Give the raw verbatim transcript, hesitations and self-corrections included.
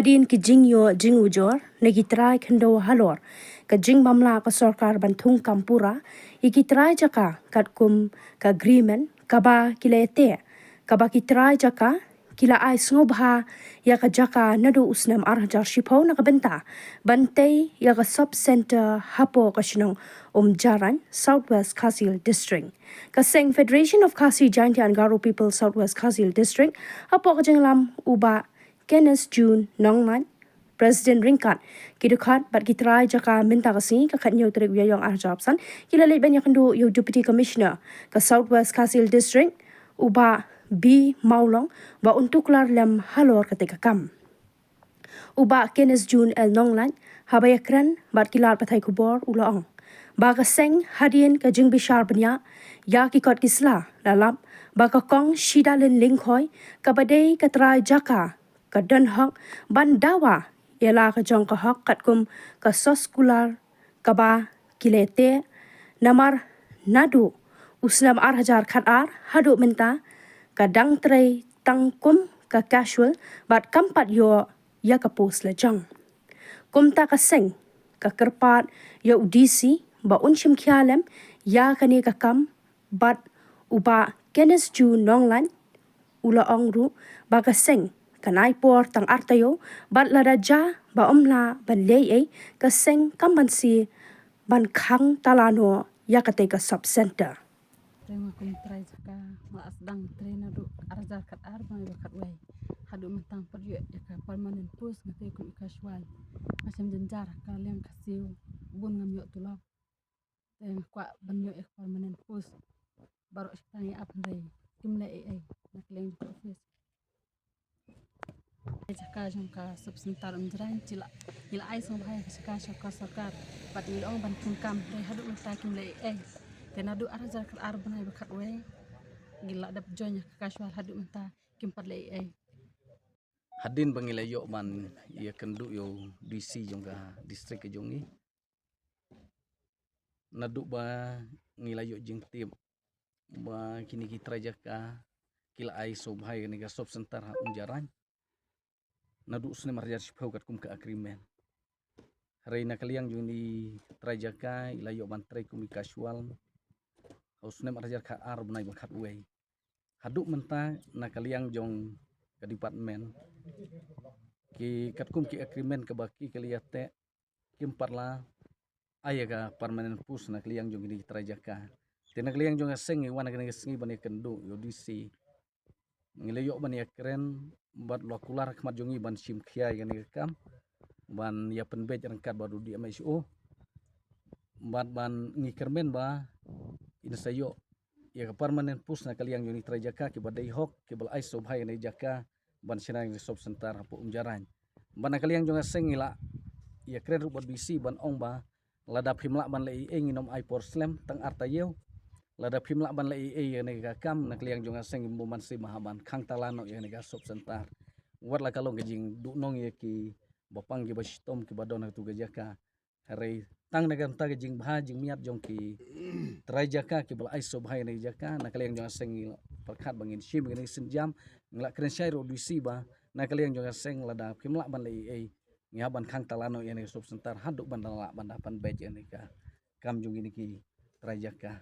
Hadien ki jingïoh jingujor na ki trai khyndew halor ka jingbym lah ka sorkar ban thung kam pura ïa ki trai jaka katkum ka agreement kaba ki la ïateh, kaba ki trai jaka ki la ai sngewbha ïa ka jaka naduh u snem ar hajar shiphew na ka bynta ban tei ïa ka sub center hapoh ka shnong Umjarain, South West Khasi Hills District. Ka seng Federation of Khasi Jaintia and Garo People South West Khasi Hills District, hapoh ka jingïalam u Bah Kenneth June Nonglait, President ryngkat ki dkhot bad ki trai jaka mynta ka sngi ka khathynñiew tarik u Ïaïong ar hajar arphew san, ki la leit ban ïakynduh ïa u Deputy Commissioner ka South West Khasi Hills District, u Bah B Mawlong, ba un tuklar lem halor katei ka kam. U Bah Kenneth June L Nonglait, haba ïakren bad ki lad pathai khubor, u la ong ba ka seng, hadien ka jingbishar bniah ïa ki kot ki sla, la lap ba ka Kong Shidalin Lyngkhoi, kaba dei ka trai jaka, ka don hok ban dawa ïa la ka jong ka hok katkum ka soskular kaba ki la ïateh, namar naduh u snem ar hajar khatar haduh mynta ka dang trei tang kum ka casual bad kam pat ïoh ïa ka post la jong. Kumta ka seng ka kyrpad ïa u D C ba un shim khia lem ïa kane ka kam, bad u Bah Kenneth June Nonglait u la ong ruh ba ka seng kan ai por tang ar taïew, bad lada jia ba ym lah ban leh ei, ka seng kam ban siew ban khang tala noh ïa katei ka sub center. Teng ma kum trai jaka nga la sdang trei naduh ar hajar khatar bnai ba khatwei. Haduh mynta ngam pat ïoh ïa ka permanent post, nga trei kum i casual. Nga shem jynjar ha ka liang ka siew, bun ngam ïoh tulop. Te nga kwah ban ïoh ïa ka permanent post. Baroh shi tang ïa ap hynrei kim leh ei ei na ka liang jong ka office. Jaka jong ka sub center Umjrain, ngi la, ngi la ai sngewbha ïa ka jaka sha ka sorkar bad ngi la ong ban thung kam, hynrei haduh mynta kim leh ei ei. Te naduh ar hajar khatar bnai ba khatwei ngi la dep join ïa ka casual, haduh mynta kim pat leh ei ei. Hadien ba ngi la ïoh ban ïakynduh ïa u D C jong ka district ka jong ngi, naduh ba ngi la ïoh jingtip ba kine ki trai jaka ki la ai sngewbha ïa kane ka sub center ha Umjarain naduh u snem ar hajar shiphew katkum ka agreement. Hynrei na ka liang jong kine ki trai jaka, i la ïoh ban trei kum i casual ha u snem ar hajar khatar bnai ba khatwei. Haduh mynta na ka liang jong ka department, ki katkum ki agreement kaba ki, ki la ïateh, kim pat la ai ïa ka permanent post na ka liang jong kine ki trai jaka. Te na ka liang jong ka seng ngi wan ha kane ka sngi ban ïakynduh ïa u D C. Ngi la ïoh ban ïakren bad la kular ha khmat jong ngi ban shim khia ïa kane ka kam, ban ïa pynbeit ryngkat bad u D M H O. Bad ban ngi kyrmen ba in sa ïoh ïa ka permanent post na ka liang jong kine ki trai jaka kiba dei hok, kiba la ai sngewbha ïa kane ka jaka ban shna ïa kane ka sub center hapoh Umjarain. Bad na ka liang jong ka seng ngi la ïakren ruh bad u D C ban ong ba lada phim lah ban leh ei ei, ngin ym ai por slem tang ar taïew. Lada phim lah ban leh ei ei ïa kane ka kam, na ka liang jong ka seng ngim bym ban siew ban khang tala noh ïa kane ka sub center. Wat la ka long ka jingduh nong ïa kiba pang, kiba shitom, kiba don ha katu ka jaka. Hynrei tang na ka bynta ka jingbha jingmiat jong ki trai jaka kiba la ai sngewbha ïa kane ka jaka, na ka liang jong ka seng ngi la pyrkhat ba ngin shim ïa kane ka sienjam. Ngi la kren shai ruh u D C ba na ka liang jong ka seng lada phim lah ban leh ei ei, ngi hap ban khang tala noh ïa kane ka sub center haduh ban da lah ban da pynbeit ïa kane ka kam jong kine ki trai jaka.